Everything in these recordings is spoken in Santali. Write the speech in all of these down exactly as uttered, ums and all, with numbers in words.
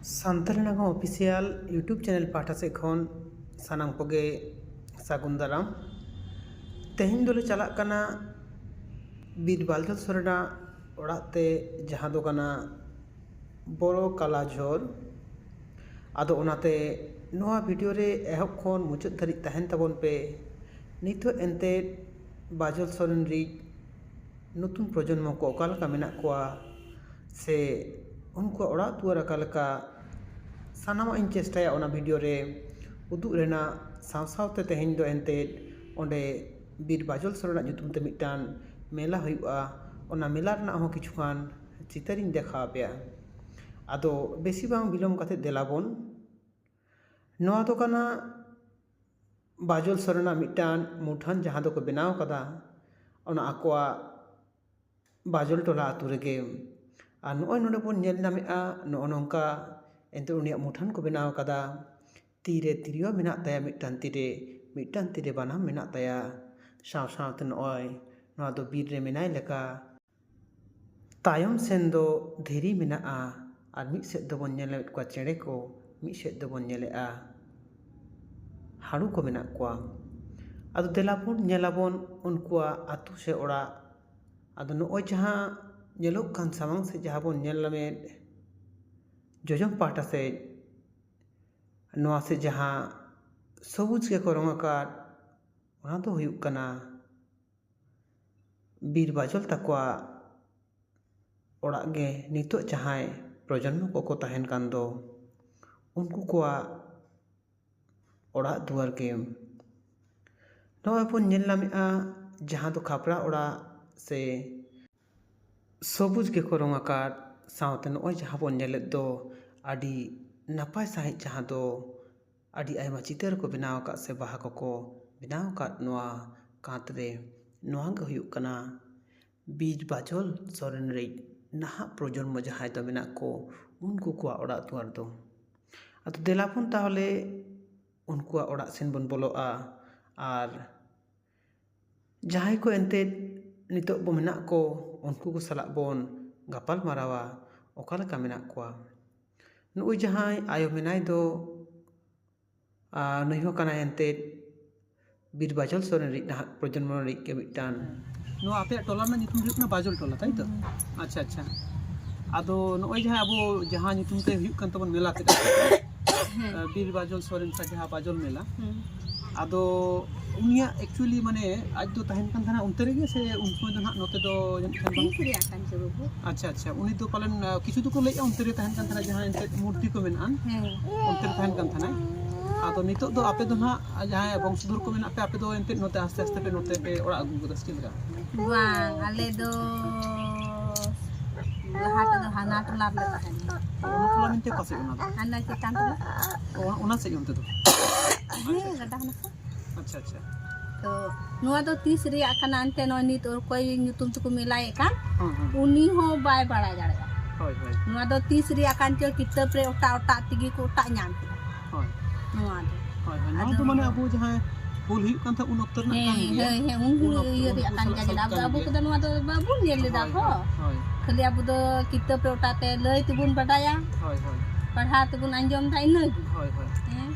ᱥᱟᱱᱛᱟᱲᱤ ᱱᱟᱜᱟᱢ ᱚᱯᱷᱤᱥᱤᱭᱟᱞ YouTube ᱪᱮᱱᱮᱞ ᱯᱟᱦᱴᱟ ᱥᱮᱫ ᱠᱷᱚᱱ ᱥᱟᱱᱟᱢ ᱠᱚᱜᱮ ᱥᱟᱹᱜᱩᱱ ᱫᱟᱨᱟᱢ᱾ ᱛᱮᱦᱮᱧ ᱫᱚᱞᱮ ᱪᱟᱞᱟᱜ ᱠᱟᱱᱟ ᱵᱤᱨ ᱵᱟᱡᱚᱞ ᱥᱚᱨᱮᱱᱟᱜ ᱚᱲᱟᱜ ᱛᱮ, ᱡᱟᱦᱟᱸ ᱫᱚ ᱠᱟᱱᱟ ᱵᱚᱨᱚ ᱠᱟᱞᱟᱡᱷᱚᱨ᱾ ᱟᱫᱚ ᱚᱱᱟᱛᱮ ᱱᱚᱣᱟ ᱵᱷᱤᱰᱤᱭᱳ ᱨᱮ ᱮᱦᱚᱵ ᱠᱷᱚᱱ ᱢᱩᱪᱟᱹᱫ ᱫᱷᱟᱹᱨᱤᱡ ᱛᱟᱦᱮᱱ ᱛᱟᱵᱚᱱ ᱯᱮ᱾ ᱱᱤᱛᱚᱜ ᱮᱱᱛᱮᱫ ᱵᱟᱡᱚᱞ ᱥᱚᱨᱮᱱ ᱨᱤᱡ ᱱᱚᱛᱩᱱ ᱯᱨᱚᱡᱚᱱᱢᱚ ᱠᱚ ᱚᱠᱟ ᱞᱮᱠᱟ ᱢᱮᱱᱟᱜ ᱠᱚᱣᱟ ᱥᱮ ᱩᱱᱠᱩᱣᱟᱜ ᱚᱲᱟᱜ ᱫᱩᱣᱟᱹᱨ ᱚᱠᱟ ᱞᱮᱠᱟ, ᱥᱟᱱᱟᱢᱟᱜ ᱤᱧ ᱪᱮᱥᱴᱟᱭᱟ ᱚᱱᱟ ᱵᱷᱤᱰᱤᱭᱳ ᱨᱮ ᱩᱫᱩᱜ ᱨᱮᱱᱟᱜ᱾ ᱥᱟᱶ ᱥᱟᱶᱛᱮ ᱛᱮᱦᱮᱧ ᱫᱚ ᱮᱱᱛᱮᱫ ᱚᱸᱰᱮ ᱵᱤᱨ ᱵᱟᱡᱚᱞ ᱥᱚᱨᱮᱱᱟᱜ ᱧᱩᱛᱩᱢ ᱛᱮ ᱢᱤᱫᱴᱟᱝ ᱢᱮᱞᱟ ᱦᱩᱭᱩᱜᱼᱟ, ᱚᱱᱟ ᱢᱮᱞᱟ ᱨᱮᱱᱟᱜ ᱦᱚᱸ ᱠᱤᱪᱷᱩ ᱜᱟᱱ ᱪᱤᱛᱟᱹᱨᱤᱧ ᱫᱮᱠᱷᱟᱣ ᱟᱯᱮᱭᱟ᱾ ᱟᱫᱚ ᱵᱮᱥᱤ ᱵᱟᱝ ᱵᱤᱞᱚᱢ ᱠᱟᱛᱮ ᱫᱮᱞᱟ ᱵᱚᱱ᱾ ᱱᱚᱣᱟ ᱫᱚ ᱠᱟᱱᱟ ᱵᱟᱡᱚᱞ ᱥᱚᱨᱮᱱᱟᱜ ᱢᱤᱫᱴᱟᱝ ᱢᱩᱴᱷᱟᱹᱱ, ᱡᱟᱦᱟᱸ ᱫᱚᱠᱚ ᱵᱮᱱᱟᱣ ᱠᱟᱫᱟ ᱚᱱᱟ ᱟᱠᱚᱣᱟᱜ ᱵᱟᱡᱚᱞ ᱴᱚᱞᱟ ᱟᱹᱛᱩ ᱨᱮᱜᱮ᱾ ᱟᱨ ᱱᱚᱜᱼᱚᱭ ᱱᱚᱰᱮ ᱵᱚᱱ ᱧᱮᱞ ᱧᱟᱢᱮᱫᱼᱟ, ᱱᱚᱜᱼᱚ ᱱᱚᱝᱠᱟ ᱮᱱᱛᱮ ᱩᱱᱤᱭᱟᱜ ᱢᱩᱴᱷᱟᱹᱱ ᱠᱚ ᱵᱮᱱᱟᱣ ᱠᱟᱫᱟ᱾ ᱛᱤᱨᱮ ᱛᱤᱨᱭᱳ ᱢᱮᱱᱟᱜ ᱛᱟᱭᱟ ᱢᱤᱫᱴᱟᱝ ᱛᱤᱨᱮ, ᱢᱤᱫᱴᱟᱝ ᱛᱤᱨᱮ ᱵᱟᱱᱟᱢ ᱢᱮᱱᱟᱜ ᱛᱟᱭᱟ᱾ ᱥᱟᱶ ᱥᱟᱶᱛᱮ ᱱᱚᱜᱼᱚᱭ ᱱᱚᱣᱟ ᱫᱚ ᱵᱤᱨ ᱨᱮ ᱢᱮᱱᱟᱭ ᱞᱮᱠᱟ᱾ ᱛᱟᱭᱚᱢ ᱥᱮᱱ ᱫᱚ ᱫᱷᱤᱨᱤ ᱢᱮᱱᱟᱜᱼᱟ, ᱟᱨ ᱢᱤᱫ ᱥᱮᱫ ᱫᱚᱵᱚᱱ ᱧᱮᱞᱮᱫ ᱠᱚᱣᱟ ᱪᱮᱬᱮ ᱠᱚ, ᱢᱤᱫ ᱥᱮᱫ ᱫᱚᱵᱚᱱ ᱧᱮᱞᱮᱫᱼᱟ ᱦᱟᱹᱲᱩ ᱠᱚ ᱢᱮᱱᱟᱜ ᱠᱚᱣᱟ᱾ ᱟᱫᱚ ᱫᱮᱞᱟ ᱵᱚᱱ ᱧᱮᱞᱟᱵᱚᱱ ᱩᱱᱠᱩᱣᱟᱜ ᱟᱹᱛᱩ ᱥᱮ ᱚᱲᱟᱜ᱾ ᱟᱫᱚ ᱱᱚᱜᱼᱚᱭ ᱡᱟᱦᱟᱸ ᱧᱮᱞᱚᱜ ᱠᱟᱱ ᱥᱟᱢᱟᱝ ᱥᱮᱫ ᱡᱟᱦᱟᱸ ᱵᱚᱱ ᱧᱮᱞ ᱧᱟᱢᱮᱫ ᱡᱚᱡᱚᱢ ᱯᱟᱦᱴᱟ ᱥᱮᱫ, ᱱᱚᱣᱟ ᱥᱮᱫ ᱡᱟᱦᱟᱸ ᱥᱚᱵᱩᱡ ᱜᱮᱠᱚ ᱨᱚᱝ ᱟᱠᱟᱫ, ᱚᱱᱟ ᱫᱚ ᱦᱩᱭᱩᱜ ᱠᱟᱱᱟ ᱵᱤᱨ ᱵᱟᱡᱚᱞ ᱛᱟᱠᱚᱣᱟᱜ ᱚᱲᱟᱜ ᱜᱮ᱾ ᱱᱤᱛᱚᱜ ᱡᱟᱦᱟᱸᱭ ᱯᱨᱚᱡᱚᱱᱢᱚ ᱠᱚᱠᱚ ᱛᱟᱦᱮᱱ ᱠᱟᱱ ᱫᱚ, ᱩᱱᱠᱩ ᱠᱚᱣᱟᱜ ᱚᱲᱟᱜ ᱫᱩᱣᱟᱹᱨ ᱜᱮ᱾ ᱱᱚᱜᱼᱚᱭ ᱵᱚᱱ ᱧᱮᱞ ᱧᱟᱢᱮᱫᱼᱟ, ᱡᱟᱦᱟᱸ ᱫᱚ ᱠᱷᱟᱯᱨᱟ ᱚᱲᱟᱜ ᱥᱮ ᱥᱚᱵᱩᱡ ᱜᱮᱠᱚ ᱨᱚᱝ ᱟᱠᱟᱫ ᱥᱟᱶᱛᱮ ᱱᱚᱜᱼᱚᱭ ᱡᱟᱦᱟᱸ ᱵᱚᱱ ᱧᱮᱞᱮᱫ ᱫᱚ ᱟᱹᱰᱤ ᱱᱟᱯᱟᱭ ᱥᱟᱺᱦᱤᱡ, ᱡᱟᱦᱟᱸ ᱫᱚ ᱟᱹᱰᱤ ᱟᱭᱢᱟ ᱪᱤᱛᱟᱹᱨ ᱠᱚ ᱵᱮᱱᱟᱣ ᱟᱠᱟᱫ ᱥᱮ ᱵᱟᱦᱟ ᱠᱚᱠᱚ ᱵᱮᱱᱟᱣ ᱟᱠᱟᱫ ᱱᱚᱣᱟ ᱠᱟᱸᱛ ᱨᱮ, ᱱᱚᱣᱟ ᱜᱮ ᱦᱩᱭᱩᱜ ᱠᱟᱱᱟ ᱵᱤᱨ ᱵᱟᱡᱚᱞ ᱥᱚᱨᱮᱱ ᱨᱮᱱ ᱱᱟᱦᱟᱜ ᱯᱨᱚᱡᱚᱱᱢᱚ ᱡᱟᱦᱟᱸᱭ ᱫᱚ ᱢᱮᱱᱟᱜ ᱠᱚ, ᱩᱱᱠᱩ ᱠᱚᱣᱟᱜ ᱚᱲᱟᱜ ᱫᱩᱣᱟᱹᱨ ᱫᱚ᱾ ᱟᱫᱚ ᱫᱮᱞᱟ ᱵᱚᱱ ᱛᱟᱦᱚᱞᱮ ᱩᱱᱠᱩᱣᱟᱜ ᱚᱲᱟᱜ ᱥᱮᱱ ᱵᱚᱱ ᱵᱚᱞᱚᱜᱼᱟ ᱟᱨ ᱡᱟᱦᱟᱸᱭ ᱠᱚ ᱮᱱᱛᱮᱫ ᱱᱤᱛᱚᱜ ᱵᱚ ᱢᱮᱱᱟᱜ ᱠᱚ, ᱩᱱᱠᱩ ᱠᱚ ᱥᱟᱞᱟᱜ ᱵᱚᱱ ᱜᱟᱯᱟᱞ ᱢᱟᱨᱟᱣᱟ, ᱚᱠᱟ ᱞᱮᱠᱟ ᱢᱮᱱᱟᱜ ᱠᱚᱣᱟ᱾ ᱱᱩᱜᱼᱩᱭ ᱡᱟᱦᱟᱸᱭ ᱟᱭᱳ ᱢᱮᱱᱟᱭ ᱫᱚ, ᱟᱨ ᱱᱩᱭ ᱦᱚᱸ ᱠᱟᱱᱟᱭ ᱮᱱᱛᱮᱫ ᱵᱤᱨ ᱵᱟᱡᱚᱞ ᱥᱚᱨᱮᱱ ᱨᱤᱡ ᱱᱟᱦᱟᱜ ᱯᱨᱚᱡᱚᱱᱢᱚ ᱨᱤᱡ ᱜᱮ ᱢᱤᱫᱴᱟᱝ᱾ ᱱᱚᱣᱟ ᱟᱯᱮᱭᱟᱜ ᱴᱚᱞᱟ ᱨᱮᱱᱟᱜ ᱧᱩᱛᱩᱢ ᱫᱚ ᱦᱩᱭᱩᱜ ᱠᱟᱱᱟ ᱵᱟᱡᱚᱞ ᱴᱚᱞᱟ, ᱛᱟᱭ ᱛᱚ? ᱦᱩᱸ᱾ ᱟᱪᱪᱷᱟ, ᱟᱪᱪᱷᱟ᱾ ᱟᱫᱚ ᱱᱚᱜᱼᱚᱭ ᱡᱟᱦᱟᱸ ᱟᱵᱚ ᱡᱟᱦᱟᱸ ᱧᱩᱛᱩᱢ ᱛᱮ ᱦᱩᱭᱩᱜ ᱠᱟᱱ ᱛᱟᱵᱚᱱ ᱢᱮᱞᱟ ᱛᱮᱫ, ᱦᱮᱸ᱾ ᱵᱤᱨ ᱵᱟᱡᱚᱞ ᱥᱚᱨᱮᱱ ᱥᱟᱡᱷᱟ ᱵᱟᱡᱚᱞ ᱢᱮᱞᱟ, ᱦᱩᱸ᱾ ᱟᱫᱚ ᱩᱱᱤᱭᱟᱜ actually ᱢᱟᱱᱮ ᱟᱡ ᱫᱚ ᱛᱟᱦᱮᱱ ᱠᱟᱱ ᱛᱟᱦᱮᱱᱟ ᱚᱱᱛᱮ ᱨᱮᱜᱮ, ᱥᱮ ᱩᱱ ᱥᱚᱢᱚᱭ ᱫᱚ ᱱᱟᱦᱟᱜ ᱱᱚᱛᱮ ᱫᱚ ᱡᱟᱹᱱᱤᱡ ᱠᱷᱟᱱ ᱵᱟᱝ? ᱛᱤᱥ ᱨᱮᱭᱟᱜ ᱠᱟᱱ ᱪᱚ ᱵᱟᱹᱵᱩ? ᱟᱪᱪᱷᱟ, ᱟᱪᱪᱷᱟ᱾ ᱩᱱᱤ ᱫᱚ ᱯᱟᱞᱮᱱ, ᱟᱸ, ᱠᱤᱪᱷᱩ ᱫᱚᱠᱚ ᱞᱟᱹᱭᱮᱫᱼᱟ ᱚᱱᱛᱮ ᱨᱮ ᱛᱟᱦᱮᱱ ᱠᱟᱱ ᱛᱟᱦᱮᱱᱟ, ᱡᱟᱦᱟᱸ ᱮᱱᱛᱮᱫ ᱢᱩᱨᱛᱤ ᱠᱚ ᱢᱮᱱᱟᱜᱼᱟ, ᱦᱮᱸ᱾ ᱚᱱᱛᱮ ᱨᱮ ᱛᱟᱦᱮᱱ ᱠᱟᱱ ᱛᱟᱦᱮᱱᱟᱭ᱾ ᱟᱫᱚ ᱱᱤᱛᱚᱜ ᱫᱚ ᱟᱯᱮ ᱫᱚ ᱱᱟᱦᱟᱜ ᱡᱟᱦᱟᱸᱭ ᱵᱚᱝᱥᱚᱫᱷᱚᱨ ᱠᱚ ᱢᱮᱱᱟᱜ ᱯᱮ, ᱟᱯᱮ ᱫᱚ ᱮᱱᱛᱮᱫ ᱱᱚᱛᱮ ᱟᱥᱛᱮ ᱟᱥᱛᱮ ᱯᱮ ᱱᱚᱛᱮ ᱯᱮ ᱚᱲᱟᱜ ᱟᱹᱜᱩ ᱠᱟᱫᱟ, ᱥᱮ ᱪᱮᱫ ᱞᱮᱠᱟ? ᱵᱟᱝ, ᱟᱞᱮ ᱫᱚ ᱞᱟᱦᱟ ᱛᱮᱫᱚ ᱦᱟᱱᱟ ᱴᱚᱞᱟ ᱨᱮᱞᱮ ᱛᱟᱦᱮᱱᱟ᱾ ᱚᱱᱟ ᱴᱚᱞᱟ ᱢᱮᱱᱛᱮ ᱚᱠᱟ ᱥᱮᱫ ᱚᱱᱟ ᱫᱚ? ᱦᱟᱱᱟ ᱪᱮᱛᱟᱱ ᱴᱚᱞᱟ᱾ ᱚ, ᱚᱱᱟ ᱥᱮᱫ ᱚᱱᱛᱮ ᱫᱚ? ᱦᱮᱸ, ᱜᱟᱰᱟ ᱦᱟᱱᱟ ᱥᱮᱫ᱾ ᱟᱪᱪᱷᱟ, ᱟᱪᱪᱷᱟ᱾ ᱛᱚ, ᱱᱚᱣᱟ ᱫᱚ ᱛᱤᱥ ᱨᱮᱭᱟᱜ ᱠᱟᱱᱟ ᱮᱱᱛᱮ, ᱱᱚᱜᱼᱚᱭ ᱱᱤᱛ ᱚᱠᱚᱭ ᱧᱩᱛᱩᱢ ᱛᱮᱠᱚ ᱢᱮᱞᱟᱭᱮᱫ ᱠᱟᱱ, ᱦᱩᱸ, ᱦᱩᱸ᱾ ᱩᱱᱤ ᱦᱚᱸ ᱵᱟᱭ ᱵᱟᱲᱟᱭ ᱫᱟᱲᱮᱭᱟᱜᱼᱟ᱾ ᱦᱳᱭ, ᱦᱳᱭ᱾ ᱱᱚᱣᱟ ᱫᱚ ᱛᱤᱥ ᱨᱮᱭᱟᱜ ᱠᱟᱱ ᱪᱚ, ᱠᱤᱛᱟᱹᱵ ᱨᱮ ᱚᱴᱟᱜ ᱚᱴᱟᱜ ᱛᱮᱜᱮ ᱠᱚ ᱚᱴᱟᱜ ᱧᱟᱢ ᱠᱮᱫᱟ᱾ ᱦᱳᱭ᱾ ᱱᱚᱣᱟ ᱫᱚ᱾ ᱦᱳᱭ, ᱦᱳᱭ᱾ ᱱᱚᱣᱟ ᱟᱫᱚ ᱫᱚ ᱢᱟᱱᱮ ᱟᱵᱚ ᱡᱟᱦᱟᱸᱭ ᱦᱩᱞ ᱦᱩᱭᱩᱜ ᱠᱟᱱ ᱛᱟᱦᱮᱸᱫ, ᱩᱱ ᱚᱠᱛᱚ ᱨᱮᱱᱟᱜ ᱠᱟᱱ ᱦᱮᱸ, ᱜᱮᱭᱟ᱾ ᱦᱮᱸ, ᱦᱮᱸ, ᱩᱱ ᱩᱱ ᱚᱠᱛᱚ, ᱤᱭᱟᱹ ᱩᱱ ᱨᱮᱭᱟᱜ ᱠᱚ ᱠᱟᱱ ᱥᱟᱞᱟᱜ ᱜᱮᱭᱟ, ᱡᱟᱹᱱᱤᱡ᱾ ᱥᱟᱞᱟᱜ ᱟᱵᱚ, ᱠᱟᱱ ᱟᱵᱚ ᱜᱮᱭᱟ᱾ ᱠᱚᱫᱚ ᱱᱚᱣᱟ ᱫᱚ ᱵᱟᱵᱚᱱ ᱧᱮᱞ ᱞᱮᱫᱟ ᱦᱳᱭ, ᱠᱚ᱾ ᱦᱳᱭ, ᱦᱳᱭ᱾ ᱠᱷᱟᱹᱞᱤ ᱟᱵᱚ ᱫᱚ ᱠᱤᱛᱟᱹᱵ ᱨᱮ ᱚᱴᱟᱜ ᱛᱮ ᱞᱟᱹᱭ ᱛᱮᱵᱚᱱ ᱵᱟᱰᱟᱭᱟ᱾ ᱦᱳᱭ, ᱦᱳᱭ᱾ ᱯᱟᱲᱦᱟᱣ ᱛᱮᱵᱚᱱ ᱟᱸᱡᱚᱢ ᱫᱟ, ᱤᱱᱟᱹ ᱜᱮ᱾ ᱦᱳᱭ, ᱦᱳᱭ᱾ ᱦᱮᱸ᱾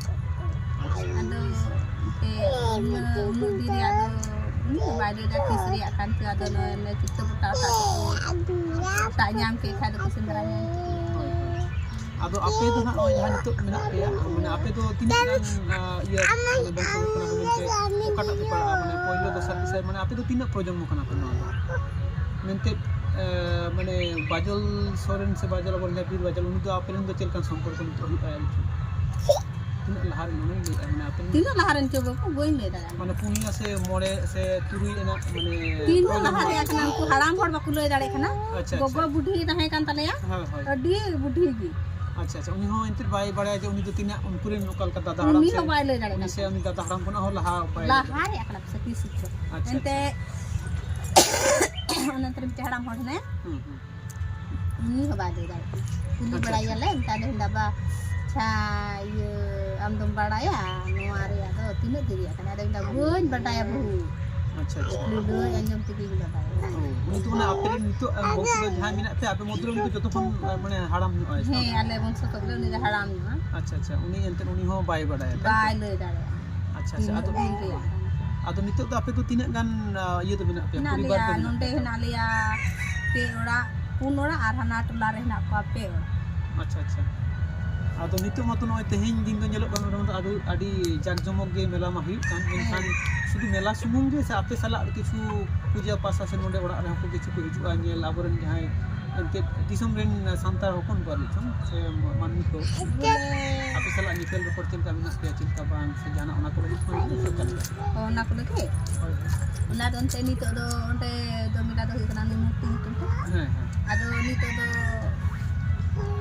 ᱟᱫᱚ ᱮᱱᱛᱮ ᱩᱱᱟᱹᱜ, ᱩᱱᱟᱹᱜ ᱫᱤᱱ ᱨᱮᱭᱟᱜ ᱫᱚ ᱩᱱᱤ ᱫᱚ ᱵᱟᱭ ᱞᱟᱹᱭ ᱫᱟ ᱛᱤᱥ ᱨᱮᱭᱟᱜ ᱠᱟᱱ ᱪᱚ, ᱟᱫᱚ ᱱᱚᱜᱼᱚᱭ ᱞᱮ ᱠᱤᱛᱟᱹᱵ ᱚᱴᱟᱜ ᱚᱴᱟᱜ ᱛᱮᱠᱚ ᱚᱴᱟᱜ ᱧᱟᱢ ᱠᱮᱫ ᱠᱷᱟᱡ ᱫᱚᱠᱚ ᱥᱮᱸᱫᱽᱨᱟ ᱧᱟᱢ ᱠᱮᱫ ᱜᱮᱭᱟ᱾ ᱦᱳᱭ, ᱦᱳᱭ᱾ ᱟᱫᱚ ᱟᱯᱮ ᱫᱚ ᱱᱟᱦᱟᱜ ᱱᱚᱜᱼᱚᱭ ᱡᱟᱦᱟᱸ ᱱᱤᱛᱚᱜ ᱢᱮᱱᱟᱜ ᱯᱮᱭᱟ, ᱢᱟᱱᱮ ᱟᱯᱮ ᱫᱚ ᱛᱤᱱᱟᱹᱜ ᱜᱟᱱ, ᱟ, ᱤᱭᱟᱹ, ᱢᱟᱱᱮ ᱵᱚᱝᱥᱚ ᱦᱩᱭᱩᱜ ᱠᱟᱱᱟ ᱢᱮᱱᱛᱮ, ᱚᱠᱟᱴᱟᱜ ᱯᱮ ᱯᱟᱲᱟᱜᱼᱟ? ᱢᱟᱱᱮ ᱯᱳᱭᱞᱳ, ᱫᱚᱥᱟᱨ, ᱛᱮᱥᱟᱨ, ᱢᱟᱱᱮ ᱟᱯᱮ ᱫᱚ ᱛᱤᱱᱟᱹᱜ ᱯᱨᱚᱡᱚᱱᱢᱚ ᱠᱟᱱᱟ ᱯᱮ ᱱᱚᱣᱟ ᱫᱚ? ᱢᱮᱱᱛᱮ, ᱮ, ᱢᱟᱱᱮ ᱵᱟᱡᱚᱞ ᱥᱚᱨᱮᱱ ᱥᱮ ᱵᱟᱡᱚᱞ, ᱟᱵᱚ ᱡᱟᱦᱟᱸ ᱵᱤᱨ ᱵᱟᱡᱚᱞ, ᱩᱱᱤ ᱫᱚ ᱟᱯᱮ ᱨᱮᱱ ᱫᱚ ᱪᱮᱫ ᱞᱮᱠᱟᱱ ᱥᱚᱢᱯᱚᱨᱠᱚ ᱱᱤᱛᱚᱜ ᱦᱩᱭᱩᱜᱼᱟ? ᱛᱤᱱᱟᱹᱜ ᱞᱟᱦᱟ ᱨᱮᱱ ᱩᱱᱤᱧ ᱞᱟᱹᱭᱮᱫᱼᱟ, ᱢᱟᱱᱮ ᱟᱯᱮ ᱨᱮᱱ ᱛᱤᱱᱟᱹᱜ ᱞᱟᱦᱟ ᱨᱮᱱ ᱪᱚ ᱵᱟᱹᱵᱩ, ᱵᱟᱹᱧ ᱞᱟᱹᱭ ᱫᱟᱲᱮᱭᱟᱜᱼᱟ᱾ ᱢᱟᱱᱮ ᱯᱩᱱᱭᱟ ᱥᱮ ᱢᱚᱬᱮ ᱥᱮ ᱛᱩᱨᱩᱭ ᱮᱱᱟ, ᱢᱟᱱᱮ ᱛᱤᱱᱟᱹᱜ ᱯᱨᱚᱡᱚᱱᱢᱚ ᱞᱟᱦᱟ ᱨᱮᱭᱟᱜ ᱠᱟᱱᱟ, ᱩᱱᱠᱩ ᱦᱟᱲᱟᱢ ᱦᱚᱲ ᱵᱟᱠᱚ ᱞᱟᱹᱭ ᱫᱟᱲᱮᱭᱟᱜ ᱠᱟᱱᱟ᱾ ᱟᱪᱪᱷᱟ, ᱟᱪᱪᱷᱟ᱾ ᱜᱚᱜᱚ ᱵᱩᱰᱷᱤ ᱛᱟᱦᱮᱸ ᱠᱟᱱ ᱛᱟᱞᱮᱭᱟ, ᱦᱳᱭ, ᱦᱳᱭ᱾ ᱟᱹᱰᱤ ᱵᱩᱰᱷᱤ ᱜᱮ᱾ ᱟᱪᱪᱷᱟ, ᱟᱪᱪᱷᱟ᱾ ᱩᱱᱤ ᱦᱚᱸ ᱮᱱᱛᱮᱫ ᱵᱟᱭ ᱵᱟᱲᱟᱭᱟ ᱡᱮ ᱩᱱᱤ ᱫᱚ ᱛᱤᱱᱟᱹᱜ ᱩᱱᱠᱩ ᱨᱮᱱ ᱚᱠᱟ ᱞᱮᱠᱟ ᱫᱟᱫᱟ ᱦᱟᱲᱟᱢ ᱩᱱᱤ ᱥᱮ ᱦᱚᱸ ᱵᱟᱭ ᱞᱟᱹᱭ ᱫᱟᱲᱮᱭᱟᱜ ᱩᱱᱤ ᱠᱟᱱᱟ᱾ ᱥᱮ ᱩᱱᱤ ᱫᱟᱫᱟ ᱦᱟᱲᱟᱢ ᱠᱷᱚᱱᱟᱜ ᱦᱚᱸ ᱞᱟᱦᱟ ᱵᱟᱭ ᱞᱟᱹᱭ ᱞᱟᱦᱟ ᱫᱟᱲᱮᱭᱟᱜᱼᱟ᱾ ᱨᱮᱭᱟᱜ ᱠᱟᱱᱟ ᱯᱟᱥᱮ ᱛᱤᱥ ᱪᱚ᱾ ᱟᱪᱪᱷᱟ, ᱮᱱᱛᱮ ᱟᱪᱪᱷᱟ᱾ ᱚᱱᱟ ᱛᱟᱨ ᱢᱤᱫᱴᱮᱡ ᱦᱟᱲᱟᱢ ᱦᱚᱲ ᱦᱮᱱᱟᱭᱟ᱾ ᱦᱩᱸ, ᱦᱩᱸ᱾ ᱩᱱᱤ ᱦᱚᱸ ᱵᱟᱭ ᱞᱟᱹᱭ ᱫᱟᱲᱮᱭᱟᱜ ᱠᱟᱱᱟ᱾ ᱠᱩᱞᱤ ᱟᱪᱪᱷᱟ, ᱵᱟᱲᱟᱭ ᱟᱪᱪᱷᱟ᱾ ᱜᱮᱭᱟᱞᱮ, ᱢᱮᱛᱟ ᱞᱮ ᱦᱩᱭᱩᱜ ᱵᱟ, ᱟᱪᱪᱷᱟ, ᱤᱭᱟᱹ, ᱟᱢ ᱫᱚᱢ ᱵᱟᱲᱟᱭᱟ ᱱᱚᱣᱟ ᱨᱮᱭᱟᱜ ᱫᱚ ᱛᱤᱱᱟᱹᱜ ᱫᱤᱱ ᱨᱮᱭᱟᱜ ᱠᱟᱱᱟ? ᱟᱫᱚ ᱢᱮᱱᱫᱟ, ᱵᱟᱹᱧ ᱵᱟᱰᱟᱭᱟ ᱵᱟᱹᱦᱩ᱾ ᱟᱪᱪᱷᱟ, ᱟᱪᱪᱷᱟ᱾ ᱞᱟᱹᱭ ᱟᱸᱡᱚᱢ ᱛᱮᱜᱮ ᱵᱚᱞᱮ ᱵᱟᱭ ᱚ, ᱩᱱᱤ ᱫᱚ ᱢᱟᱱᱮ ᱟᱯᱮ ᱨᱮᱱ ᱱᱤᱛᱚᱜ, ᱟᱢ, ᱵᱚᱝᱥᱚ ᱫᱚ ᱡᱟᱦᱟᱸᱭ ᱢᱮᱱᱟᱜ ᱯᱮᱭᱟ, ᱟᱯᱮ ᱢᱚᱫᱽᱫᱷᱮ ᱨᱮ ᱩᱱᱤ ᱫᱚ ᱡᱚᱛᱚ ᱠᱷᱚᱱ, ᱟ, ᱢᱟᱱᱮ ᱦᱟᱲᱟᱢ ᱧᱚᱜ ᱟᱭ ᱥᱮ? ᱦᱮᱸ, ᱟᱞᱮ ᱵᱚᱝᱥᱚ ᱠᱷᱚᱱ ᱫᱚ ᱩᱱᱤ ᱫᱚ ᱦᱟᱲᱟᱢ ᱧᱚᱜᱼᱟ᱾ ᱟᱪᱪᱷᱟ, ᱟᱪᱪᱷᱟ, ᱩᱱᱤ ᱮᱱᱛᱮᱫ, ᱩᱱᱤ ᱦᱚᱸ ᱵᱟᱭ ᱵᱟᱰᱟᱭᱟ, ᱛᱟᱭ ᱛᱚ? ᱵᱟᱭ ᱞᱟᱹᱭ ᱫᱟᱲᱮᱭᱟᱜᱼᱟ᱾ ᱟᱪᱪᱷᱟ, ᱟᱪᱪᱷᱟ, ᱟᱫᱚ, ᱛᱤᱱᱟᱹᱜ ᱫᱤᱱ ᱨᱮᱭᱟᱜ ᱠᱟᱱᱟ᱾ ᱟᱫᱚ ᱱᱤᱛᱚᱜ ᱫᱚ ᱟᱯᱮ ᱫᱚ ᱛᱤᱱᱟᱹᱜ ᱜᱟᱱ, ᱟ, ᱤᱭᱟᱹ ᱫᱚ ᱢᱮᱱᱟᱜ ᱯᱮᱭᱟ? ᱢᱮᱱᱟᱜ ᱯᱚᱨᱤᱵᱟᱨ ᱞᱮᱭᱟ, ᱫᱚ ᱢᱮᱱᱟᱜ ᱱᱚᱸᱰᱮ ᱯᱮᱭᱟ? ᱦᱮᱱᱟᱜ ᱞᱮᱭᱟ ᱯᱮ ᱚᱲᱟᱜ, ᱯᱩᱱ ᱚᱲᱟᱜ, ᱟᱨ ᱦᱟᱱᱟ ᱴᱚᱞᱟ ᱨᱮ ᱦᱮᱱᱟᱜ ᱠᱚᱣᱟ ᱯᱮ ᱚᱲᱟᱜ᱾ ᱟᱪᱪᱷᱟ, ᱟᱪᱪᱷᱟ᱾ ᱟᱫᱚ ᱱᱤᱛᱚᱜ ᱢᱟᱛᱚ ᱱᱚᱜᱼᱚᱭ ᱛᱮᱦᱮᱧ ᱫᱤᱱ ᱫᱚ ᱧᱮᱞᱚᱜ ᱠᱟᱱᱟ, ᱱᱚᱰᱮ ᱢᱟᱛᱚ ᱟᱹᱰᱤ, ᱟᱹᱰᱤ ᱡᱟᱠ ᱡᱚᱢᱚᱠ ᱜᱮ ᱢᱮᱞᱟ ᱢᱟ ᱦᱩᱭᱩᱜ ᱠᱟᱱ, ᱢᱮᱱᱠᱷᱟᱱ ᱦᱮᱸ᱾ ᱥᱩᱫᱷᱩ ᱢᱮᱞᱟ ᱥᱩᱢᱩᱝ ᱜᱮ ᱥᱮ ᱟᱯᱮ ᱥᱟᱞᱟᱜ ᱠᱤᱪᱷᱩ ᱯᱩᱡᱟᱹ ᱯᱟᱥᱟ ᱥᱮ ᱱᱚᱰᱮ ᱚᱲᱟᱜ ᱨᱮᱦᱚᱸ ᱠᱚ ᱠᱤᱪᱷᱩ ᱠᱚ ᱦᱤᱡᱩᱜᱼᱟ ᱧᱮᱞ, ᱟᱵᱚᱨᱮᱱ ᱡᱟᱦᱟᱸᱭ ᱮᱱᱛᱮᱫ ᱫᱤᱥᱚᱢ ᱨᱮᱱ ᱥᱟᱱᱛᱟᱲ ᱦᱚᱯᱚᱱ ᱠᱚ ᱟᱨ ᱪᱚᱝ ᱥᱮ ᱢᱟᱹᱱᱢᱤ ᱠᱚ ᱟᱯᱮ ᱥᱟᱞᱟᱜ ᱧᱮᱯᱮᱞ ᱨᱚᱯᱚᱲ ᱪᱮᱫ ᱞᱮᱠᱟ ᱢᱮᱱᱟᱜ ᱯᱮᱭᱟ, ᱪᱮᱫ ᱞᱮᱠᱟ ᱵᱟᱝ, ᱥᱮ ᱡᱟᱦᱟᱱᱟᱜ ᱚᱱᱟ ᱠᱚ ᱞᱟᱹᱜᱤᱫ ᱦᱚᱸ ᱥᱮ ᱚᱠᱟ ᱞᱮᱠᱟ? ᱚ, ᱚᱱᱟ ᱠᱚ ᱞᱟᱹᱜᱤᱫ? ᱦᱳᱭ, ᱦᱳᱭ᱾ ᱚᱱᱟ ᱫᱚ ᱮᱱᱛᱮᱫ ᱱᱤᱛᱚᱜ ᱫᱚ ᱚᱸᱰᱮ ᱫᱚ ᱢᱮᱞᱟ ᱫᱚ ᱦᱩᱭᱩᱜ ᱠᱟᱱᱟ ᱩᱱᱤ ᱢᱩᱨᱛᱤ ᱧᱩᱛᱩᱢ ᱛᱮ᱾ ᱦᱮᱸ, ᱦᱮᱸ᱾ ᱟᱫᱚ ᱱᱤᱛᱚᱜ ᱫᱚ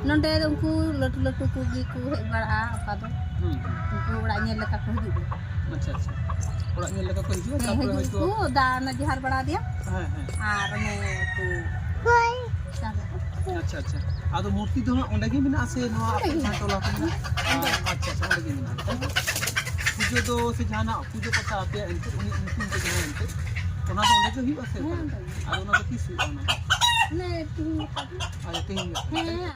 ᱱᱚᱸᱰᱮ ᱫᱚ ᱩᱱᱠᱩ ᱞᱟᱹᱴᱩ ᱞᱟᱹᱴᱩ ᱠᱚᱜᱮ ᱠᱚ ᱦᱮᱡ ᱵᱟᱲᱟᱜᱼᱟ, ᱚᱠᱟ ᱫᱚ ᱦᱩᱸ, ᱦᱩᱸ᱾ ᱩᱱᱠᱩ ᱚᱲᱟᱜ ᱧᱮᱞ ᱞᱮᱠᱟ ᱠᱚ ᱦᱤᱡᱩᱜ ᱜᱮᱭᱟ᱾ ᱟᱪᱪᱷᱟ, ᱟᱪᱪᱷᱟ᱾ ᱚᱲᱟᱜ ᱧᱮᱞ ᱞᱮᱠᱟ ᱠᱚ ᱦᱤᱡᱩᱜᱼᱟ, ᱦᱮᱸ, ᱛᱟᱨᱯᱚᱨᱮ ᱦᱤᱡᱩᱜ ᱦᱚᱭᱛᱳ ᱠᱚ, ᱫᱟᱜ ᱚᱱᱟ ᱡᱚᱦᱟᱨ ᱵᱟᱲᱟ ᱟᱫᱮᱭᱟ᱾ ᱦᱮᱸ, ᱦᱮᱸ᱾ ᱟᱨ ᱚᱱᱮ ᱠᱚ ᱪᱟᱞᱟᱜᱼᱟ᱾ ᱟᱪᱪᱷᱟ, ᱟᱪᱪᱷᱟ᱾ ᱟᱫᱚ ᱢᱩᱨᱛᱤ ᱫᱚ ᱦᱟᱸᱜ ᱚᱸᱰᱮ ᱜᱮ ᱢᱮᱱᱟᱜᱼᱟ ᱥᱮ ᱱᱚᱣᱟ ᱚᱸᱰᱮ ᱟᱯᱮ ᱜᱮ ᱡᱟᱦᱟᱸ ᱢᱮᱱᱟᱜᱼᱟ᱾ ᱴᱚᱞᱟ ᱠᱚ ᱢᱮᱱᱟᱜᱼᱟ? ᱚᱸᱰᱮ᱾ ᱟᱪᱪᱷᱟ, ᱟᱪᱪᱷᱟ, ᱚᱸᱰᱮ ᱜᱮ ᱢᱮᱱᱟᱜᱼᱟ᱾ ᱯᱩᱡᱟᱹ ᱫᱚ ᱥᱮ ᱡᱟᱦᱟᱱᱟᱜ ᱯᱩᱡᱟᱹ ᱯᱟᱥᱟ ᱟᱯᱮᱭᱟᱜ ᱮᱱᱛᱮᱫ, ᱩᱱᱤ ᱧᱩᱛᱩᱢ ᱛᱮ ᱡᱟᱦᱟᱸ ᱮᱱᱛᱮᱫ, ᱚᱱᱟ ᱫᱚ ᱚᱸᱰᱮ ᱜᱮ ᱦᱩᱭᱩᱜᱼᱟ ᱥᱮ ᱦᱮᱸ, ᱚᱠᱟ ᱞᱮᱠᱟ? ᱚᱸᱰᱮ ᱜᱮ᱾ ᱟᱫᱚ ᱚᱱᱟ ᱫᱚ ᱛᱤᱥ ᱦᱩᱭᱩᱜᱼᱟ ᱚᱱᱟ ᱫᱚ? ᱚᱱᱮ ᱛᱤᱦᱤᱧ ᱜᱟᱯᱟ ᱜᱮ᱾ ᱟᱪᱪᱷᱟ, ᱛᱤᱦᱤᱧ ᱜᱟᱯᱟ᱾ ᱦᱮᱸ,